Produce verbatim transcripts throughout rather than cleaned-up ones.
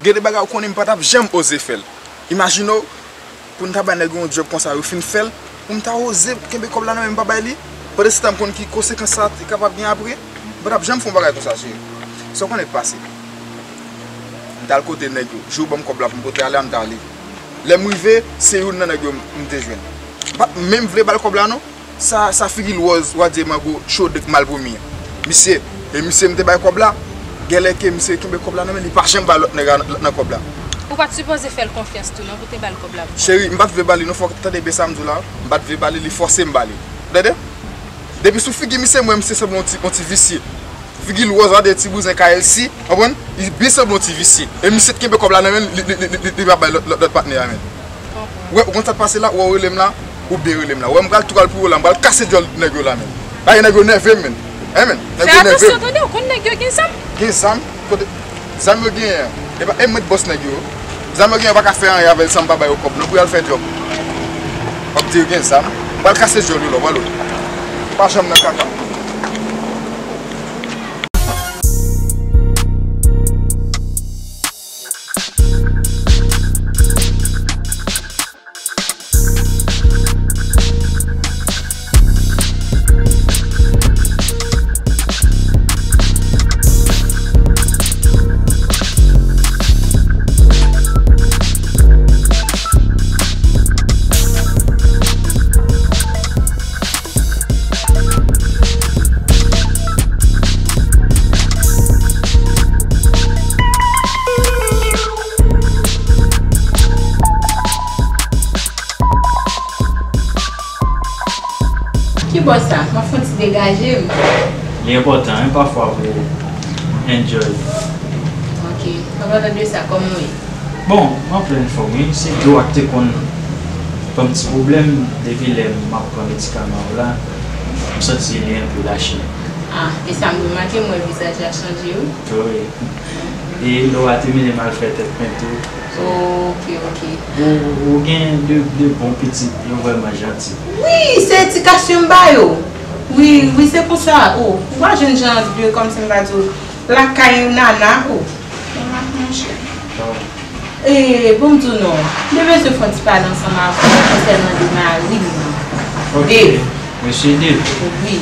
Gen de bagay ou konnen m pa t ap janm oze fè l. Imajine w, pou n ta bay nèg yo yon djòb konsa, yo fin fè l, pou m ta oze kenbe kòb la nan men m pa bay li? Pandansetan m konn ki konsekans sa te kapab gen apre, m pa t ap janm fè yon bagay konsa, cheri. Sa w konnen k pase? M t al kote nèg yo. Jou yo ban m kòb la pou m pote ale a, m t ale. Lè m rive, se youn nan nèg yo m te jwenn. M pa t menm vle ba l kòb la non. Sa, sa figi l wòz, w a di e mango cho dèk mal pou mi an. Misye, e misye m te bay kòb la, genlè ke misye kenbe kòb la nan men li, pa janm bay lòt nèg la nan, nan kòb la. Ou pa t sipoze fè l konfyans tou non pou te ba l kòb la pou kòb. Cheri, m pa t vle ba li non, fò w tande byen sa m di w la, m pa t vle ba li, li fòse m ba li. Ou tande? Depi sou figi misye, m wè misye sanble yon ti, yon ti visye. Figi l wòz, w a di ti bouzen K L C, konprann? Li byen sanble yon ti visye. E misye t kenbe kòb la nan men l, li, li, li, li, li pa bay lòt, lòt, lòt patnè a men. Ou wè, ou konn sa k pase la, ou wè ou rele m la, ou byen rele m la. Ou wè m pral tou al pou yo la, m pral kase djòl nèg yo la men. Bagay nèg yo nève m men. Hein men, nèg yo nève m. Fè atansyon tande, ou konn nèg yo gen zam. Gen zam? Kote zam yo genyen an? E pa, e mwen t bòs nèg yo. Zam yo genyen, yo pa ka fè anyen avè l san m pa ba yo kòb non pou y al fè djòb. W ap di yo gen zam. M pral kase djòl yo la, w pral wè. Pa janm nan kaka. Kibò sa? M ap fè yon ti degaje m. Li enpòtan wi pafwa pou w enjoy. Ok. An palan de sa, kòman w ye? Bon, m anplen fòm wi. Se do a k te konn ban m ti pwoblèm depi lè m ap pran medikaman yo la. M santi li enpe lache. Ah, e sa m remake, m wè vizaj la chanje wi. Wi. E lè w a temine m al fè tèt pent tou. Ok, ok. Ou, ou gen de, de bon pitit, yo vrèman janti. Wi, se edikasyon m ba yo. Wi, wi, se konsa. O, ou pa jwenn jan de kòmsi m pa di w lakay nana, o. Bon, m ap manje. E, bon, m di w non. M te bezwen fè yon ti pale ansanm avè w konsènan de mari m nan. Ok. Dave. Mesye Dave. Wi.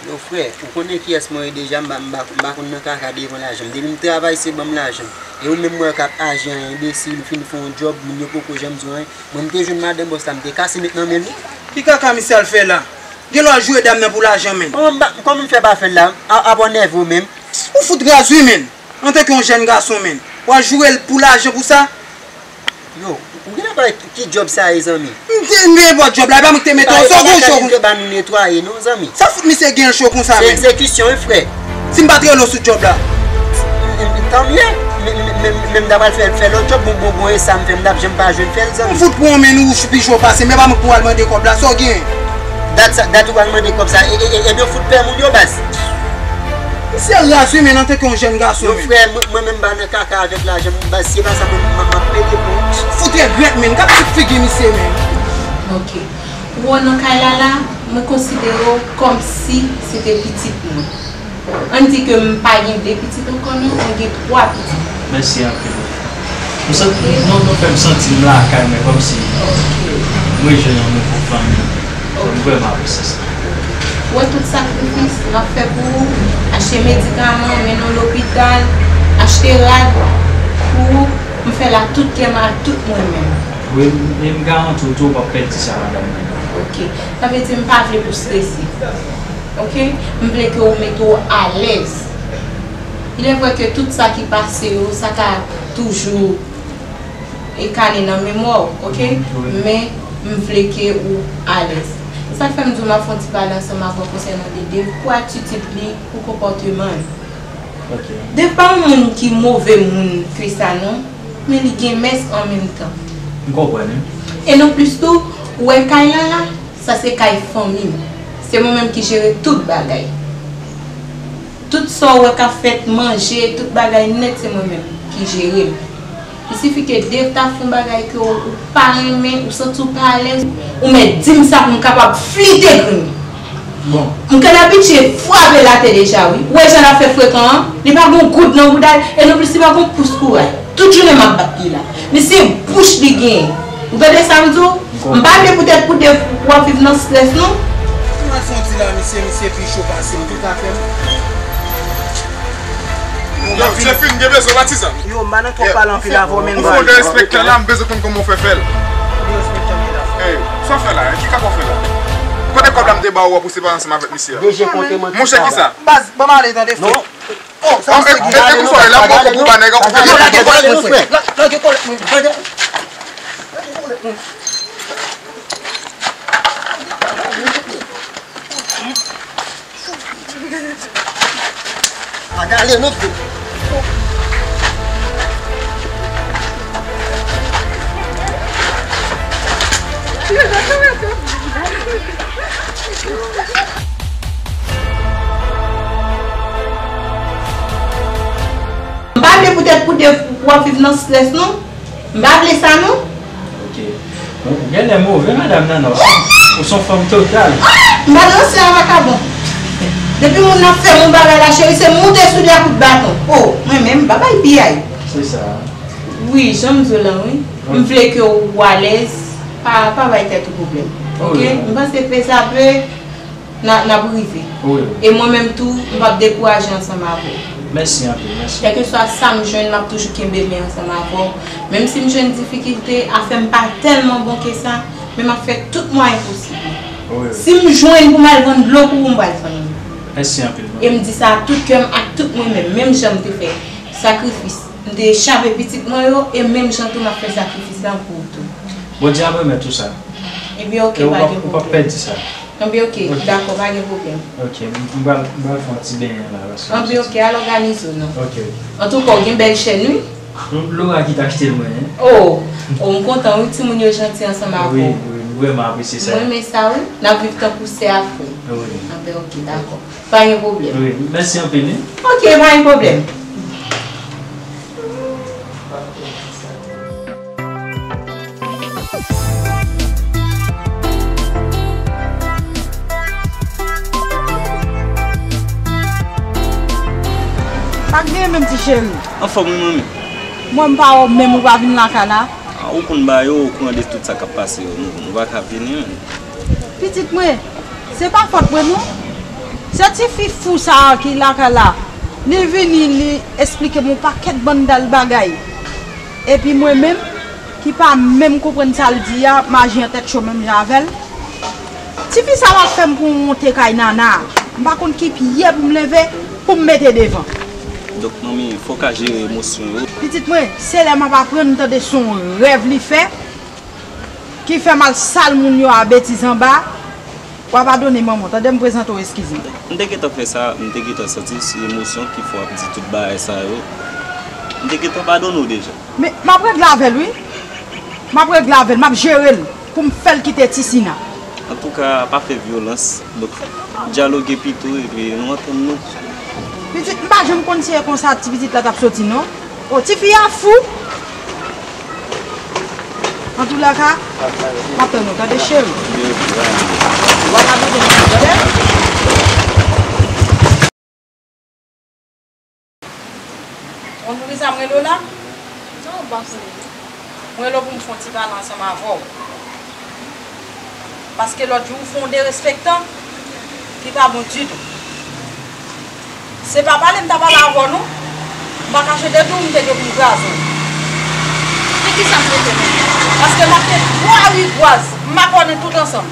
Yo, frè, ou konnen kiyès mwen ye deja, m pa, m pa, m pa konn nan kaka devan lajan m. Depi m travay, se ban m lajan m. E ou menm, mwen, k ap aji an enbesil, ou fin fè yon djòb, moun yo poko janm di w anyen. Mwen, m te jwenn madanm bòs la, m te kase met nan men l, wi. Ki kaka misye al fè la? Gen lwa joure dam nan pou lajan, menn. Kòman m pa, kòman m fè pa fè l la? A, apa w nève w menm? Ou fout raz, wi, menn. Antanke yon jèn gason, menn. W al joure l pou lajan pou sa? Yo, ou genlè pa wè ki, ki djòb sa ye, zanmi? M te, m te enpòt djòb la, e pa mwen ki te mete w, sa w gen cho konsa. Li te ba nou netwaye, non, zanmi. Sa fout misye gen l cho konsa, menn? Se egzekisyon, wi, frè. Si m pa t rele w sou djòb la. Tan mye, men, men, men, men m ta pral fè, fè lòt djòb, bon, bon, bon, e sa m fè, m t ap janm pa jwenn fè l, zanmi. M fout pran w, menn, ou pi cho pase m, e pa mwen k pou al mande kòb la, sa w gen? Dat sa, dat ou pral mande kòb sa, e, e, e, ebyen w fout pè moun yo, baz. Misye raz wi, menn, antanke yon jèn gason, menn. Yo, frè, mwen, mwen menm m pa nan kaka avèk lajan, baz, si e pa sa, mwen, m, m ap pede pou ou. Fout regrèt, menn. Gad tout figi misye, menn. Ok. Ou wè nan kay la la, mwen konsidere w kòmsi se te pitit mwen. Ann di ke m pa gen de pitit ankò non, mwen gen twa pitit. Mèsi anpil. M santi, non, nou fè m santi m lakay mwen, kòmsi mwen jwenn yon nouvo fanmi. M vrèman apresye sa. Ou wè tout sakrifis m ap fè pou ou, achte medikaman, mennen w lopital, achte rad pou ou, m fè l ak tout kè m, ak tout mwen menm. Wi, e m garanti w tou, w p ap pèdi sa, madanm mwen. Ok. Sa vle di m pa vle pou w strese. Ok? M vle ke w mete w alèz. Il est vrai que tout sa ki pase yo, sa ka toujou e kale nan memwa w, ok? Wi. Men, m vle ke ou alèz. Se sa k fè m di w m ap fè yon ti pale ansanm avè w konsènan de Dave, pou atitid li, pou konpòteman l. Ok. Dave pa yon moun ki move moun ke sa non, men li gen mès an menm tan. M konprann, wi. E non plis tou, ou wè kay la la, sa se kay fanmi m. Se mwen menm ki jere tout bagay. Tout sa w wè k ap fèt, manje, tout bagay nèt, se mwen menm ki jere l. Il sifi ke Dave ta fè yon bagay ke w, ou pa renmen, ou santi w pa alèz, ou mèt di m sa pou m kapab flite grenn ou. Bon. M konn abitye frape l atè deja, wi. Ou wè jan l ap fè frekan an? Li pa gon goud nan bouda l, e nonplis li pa gon pous kouray. Tout jounen m ap bat li la. Men se bouch li genyen. Ou tande sa m di w? M pa vle poutèt pou de w ap viv nan strès, non. Mwen fè yon ti la, misye, misye pi cho pase m, tout afè m. Yo, Jefin, gen bezwen patizan. Yo, m pa nan twòp pale anpil avè w, men m pral. Ou fè yon derespektan la, m bezwen konn kòman w fè fè l. Derespektan ki la. Ey, sa w fè la? Ki kaka w fè la? Kote kòb la m te ba w pou separasyon avèk misye a? Monchè, ki sa? Baz, ban m ale, tande, frè. Oh, sa misye gen? E, e pou sa w la, poko pou ba nèg an, ou fè. Lage kòlèt mwen, frè. Lage kòlèt mwen, frè. Lage kòlèt mwen. Lage ale, non, frè. M pa vle poutèt pou de w ap viv nan strès, non. M pa vle sa, non. Ok. Ou, ou genlè move, madanm Nana. Ou se, ou se yon fanm total. M pa nan sè a, vakabon. Depi moun nan fè m yon bagay la, cheri, se moute sou li a kout baton. Oh, mwen menm, m pa bay piyay. Se sa. Wi, jan m di w lan, wi. M vle ke w alèz, pa, pa bay tèt ou pwoblèm. Ok? M panse pe sa pe. N a, n ap rive. Wi, wi. E mwen menm tou, m p ap dekouraje ansanm avè w. Mèsi anpil, mèsi. Kèlkeswa sa m jwenn, m ap toujou kenbe men ansanm avè w. Menm si m jwenn difikilte, afè m pa tèlman bon ke sa, men m ap fè tout mwayen posib. Wi, wi. Si m jwenn pou m al vann dlo pou ou, m pral vann li. Mèsi anpil, manmi. E m di sa ak tout kè m, ak tout mwen menm, menm jan m te fè sakrifis. M te chape pitit mwen yo, e menm jan tou m ap fè sakrifis la pou ou tou. Bondye ap remèt ou sa. Ebyen, ok, pa gen pwoblèm. E ou p ap, ou p ap pèdi sa. Anben, ok, dakò, pa gen pwoblèm. Ok, m, m pral, m pral fè yon ti benyen la, paske... Anben, ok, al òganize w non. Ok, ok. Antouka, w gen bèl chèn, wi. Laura ki t achte l mwen, en. Oh, oh, m kontan, wi, timoun yo janti ansanm avè w. Wi, wi, m vrèman apresye sa. Mwen renmen sa, wi. N ap viv tankou sè ak frè. Wi. Anben, ok, dakò. Pa gen pwoblèm. Wi, mèsi anpil, wi. Ok, pa gen pwoblèm. Pa gen menm ti cheri. Anfòm wi manmi. Mwen m pa wè w menm ou pa vin lakay la. Ah, ou konn ba yo okouran de tout sa k ap pase yo. Nou, nou pa ka vini menm. Pitit mwen, se pa fòt mwen non. Se tifi fou sa a ki lakay la. Li vini, li esplike m yon pakèt bann dal bagay. Epi mwen menm, ki pa menm konprann sa l di a, m aji an tèt cho menm jan avè l. Tifi sa pa fè m pou m monte kay Nana. M pa konn ki pye pou m leve, pou m mete devan. Donk, manmi, fò w ka jere emosyon yo. Pitit mwen, se lè m ap aprann m tande se yon rèv li fè. Ki fè m al sal moun yo a betiz anba, w a padone manman w, tande m prezante w, eskize m. M te gentan fè sa, m te gentan santi se emosyon ki fè w ap di tout bagay sa yo. M te gentan padone w deja. Men, m ap regle avè l, wi. M ap regle avè l, m ap jere l pou m fè l kite Tisina. Antouka, pa fè vyolans. Donk, dyaloge pito epi nou antann nou. Pitit, m pa janm konn si e konsa ti pitit la t ap soti, non. O, tifi a fou. Antoulaka, m ap tann ou, tande, cheri. Ou pa ka tande m, tande? Ou konn poukisa m rele w la? Non, m pa konnen. Mwen rele w pou m fè yon ti pale ansanm avè w. Paske lòt jou ou fè yon derespektan ki pa bon ditou. Se pa pale m ta pale avè w non. M pa kache de tou m te gen pou m kraze w. Men kisa m te fè menm? Paske m ap gen twa rigwaz, m makònen tout ansanm,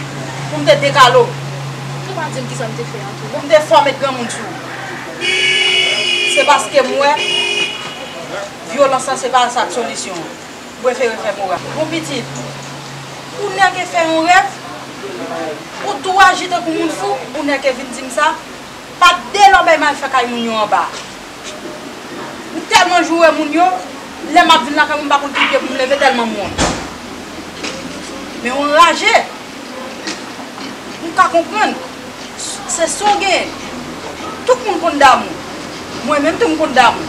pou m te dekale w. Ou pa di m kisa m te fè a tou non. Pou m te fè w met granmoun sou ou. Se paske m wè vyolans lan se pa sa k solisyon an. Ou prefere fè moral. Bon pitit, ou nèke fè yon rèv, ou tou aji tankou moun fou, ou nèke vin di m sa, pa de lòbèy m al fè kay moun yo anba. M tèlman joure moun yo, lè m ap vin lakay mwen, m pa konn ki pye pou m leve tèlman m wont. Men w anraje. M ka konprann. Se sa w genyen. Tout moun konn damou. Mwen menm tou m konn damou.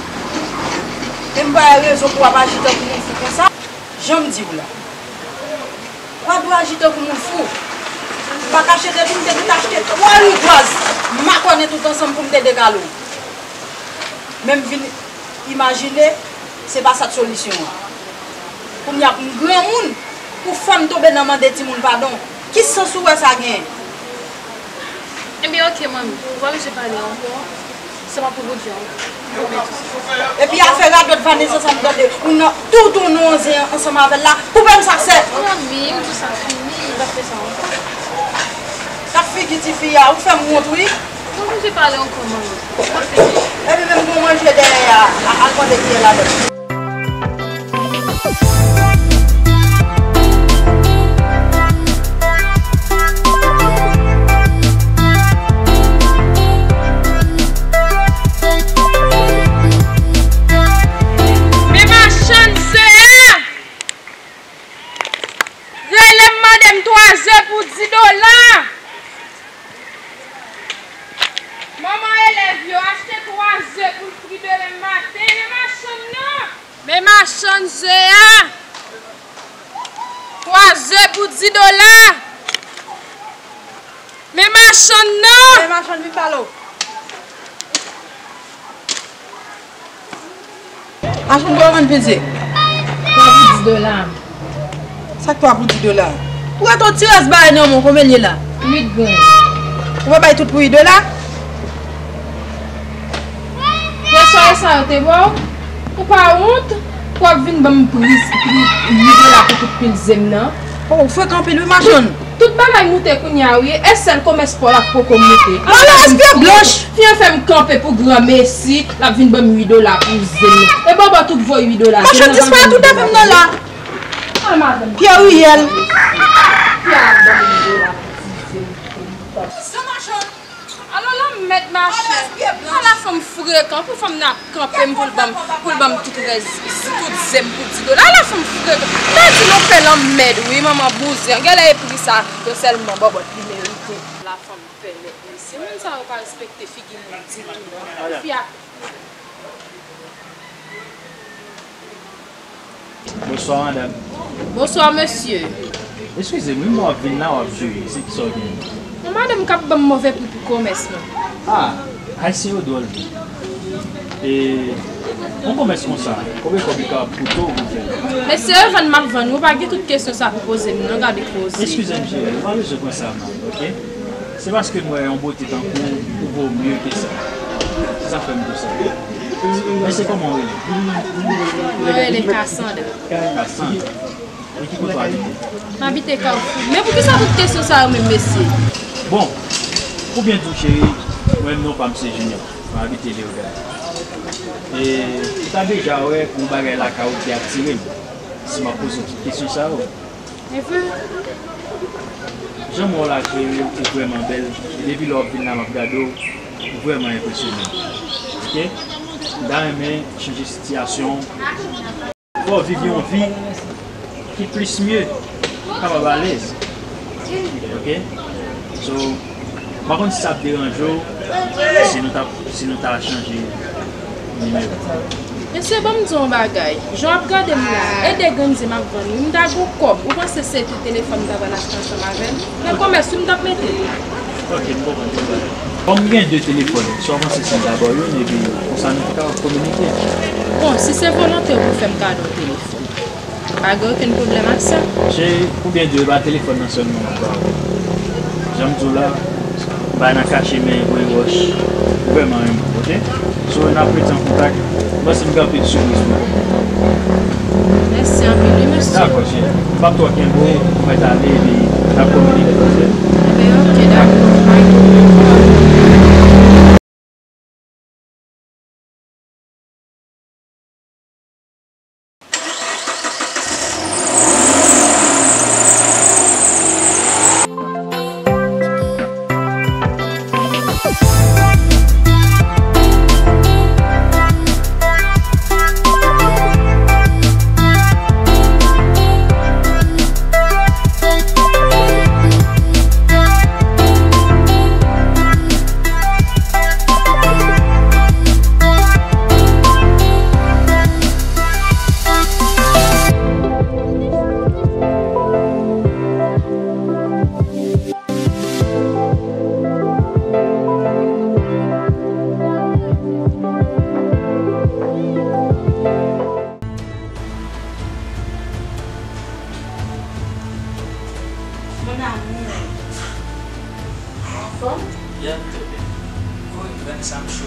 E m pa wè rezon pou w ap aji tankou moun fou konsa. Jan m di w la. W pa dwe aji tankou moun fou. Pa kache depi m te tout achte twa rigwaz makònen tout ansanm pou m te dekale w. Men m vin imajine se pa sa t solisyon an. Kounye a pou m granmoun, pou fè m tonbe nan mande timoun padon. Ki sans ou wè sa genyen? Ebyen, oke, manmi. Ou pa bezwen pale ankò. Sèlman pou Bondye an. Epi afè radòt Vanessa sa m tande, ou nan toutou nou anzen ansanm avè l la, koupe m sa sèk. Manmi, m di w sa fini, m pa fè sa ankò. Gad figi tifi a, ou fè m wont wi. Ou pa bezwen pale ankò, manmi. M pa fini. Epi menm gon manje dèyè a, a, al mande kiyè ladan. Men machann ze a! Rele m mande m twa ze pou di dola! Manman elèv yo achte twa ze pou l fri demen maten, men machann nan! Men machann ze a! Twa ze pou di dola! Men machann nan! Men machann vin pale w. Machann, kòman w vann pil ze? Twa pou di dola. Sa k twa pou di dola? Ou rete yon ti rès bagay nan men w, konbyen l ye la? Uit grenn. Ou pa bay tout pou uit dola? Preswa sa yo te ba w? Ou pa wont? Pou w ap vin ban m pri, pri uit dola pou tout pil ze m nan? Oh, ou frekan anpil wi, machann. Tout bagay moute kounye a wi, e sèl komès pa w la k poko moute. Malèrèz pye blanch! Fi an fè m kanpe pou granmesi, l ap vin ban m uit dola pou ze m nan. E bòbò tout vo uit dola. Machann disparèt tout depi m nan la. Pye riyèl. Fi a ap ban m uit dola pou ti ze m. Sa machann. Ala lanmèd mache. Ala fanm frekan, pou fanm nan ap kanpe m pou l ban m, pou l ban m tout rès, tout ze m pou di dola. Ala fanm frekan. Mèsi, nou fè lanmèd wi, manman bouzen. Genlè e pri sa yo sèlman bòbòt li merite. Ala fanm pèlèt, mesye. Moun sa yo pa respekte figi moun ditou non. Fi a Bonswa, madanm. Bonswa, mesye. Eskize m, wi, men w ap vin la, w ap jwe. Se ki sa w genyen? Yon madanm k ap ban m move pri pou komès mwen. Ah, Ayisyen yo dwòl wi. E yon komès konsa, konbyen kòb li kapab koute w pou fè l? Mesye, vann m ap vann, ou pa gen tout kesyon sa pou poze m, non, gade koze. Eskize m, cheri, ou pa bezwen pran sa mal, oke? Se paske m wè yon bote tankou w, ou vo mye ke sa. Se sa fè m di w sa. Mesye, kòman w rele? Mwen rele Cassandra. Cassandra. E ki kote w abite? M abite Kafou. Men poukisa tout kesyon sa yo menm, mesye? Bon, pou byen di w, cheri, mwen menm non pa m se Junior. Mwen abite Leogane. E ou ta deja wè yon bagay lakay ou ki atire m. Si m ap poze w tout kesyon sa yo. Evre? Jan m wè w la, cheri, ou vrèman bèl. E depi lè w ap vin la, m ap gade w, ou vrèman enpresyone m. Oke? M ta renmen chanje sitiyasyon w. Fò w viv yon vi ki plis mye, w kapab alèz. Oke? So, m pa konn si sa ap deranje w, si nou ta, si nou ta chanje nimewo. Mesye, ban m di w yon bagay. Jan w ap gade m la, e de grenn ze m ap vann wi. M ta gen yon kòb. Ou panse se te telefòn m ta pral achte ansanm avè l? Men komès wi m t ap mete. Ok, m konprann, m konprann. Kòm m gen de telefòn, sa w panse si m ta ba w youn, epi konsa nou te kapab kominike? Bon, si se volonte w pou fè m kado yon telefòn. Pa gen okenn pwoblèm ak sa. Cheri, pou byen di w, e pa telefòn nan sèlman m ap ba w. Jan m di w la, m pa nan kache men voye wòch. Ou vrèman renmen m, oke? So, n ap rete an kontak. M panse m gen anpil sipriz pou ou. Mèsi anpil, wi, mesye. Dakò, cheri. M p ap twò kenbe w, m mèt ale, epi n ap kominike, oke? Enben, oke, dakò. Mon amour. Anfòm? Yè m te byen. Wi, m gade sa m cho.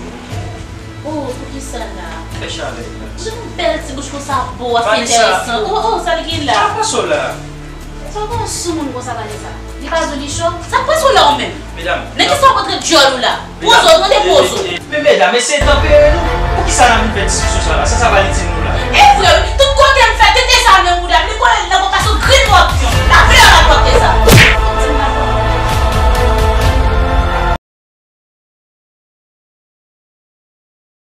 Oh, poukisa la? Fè chalè la. Jan yon bèl ti bouch konsa bo, ap enteresan. Oh, oh, sa l gen la? Sa pase w la? Sa w konn sou moun konsa, Vanessa? Li pa di w li cho? Sa pase w la ou menm? Medam. Nan kisa w kontre dyòl ou la? Poze w, tande poze w. Men medam, eseye tanpere nou. Poukisa n ap vin fè diskisyon sa la? Sa, sa pral itil nou la. E vre wi, tout kote m fè tete sa menm ou la, li kole nan bò pase w grenn wòp yon. La vle w la pòte.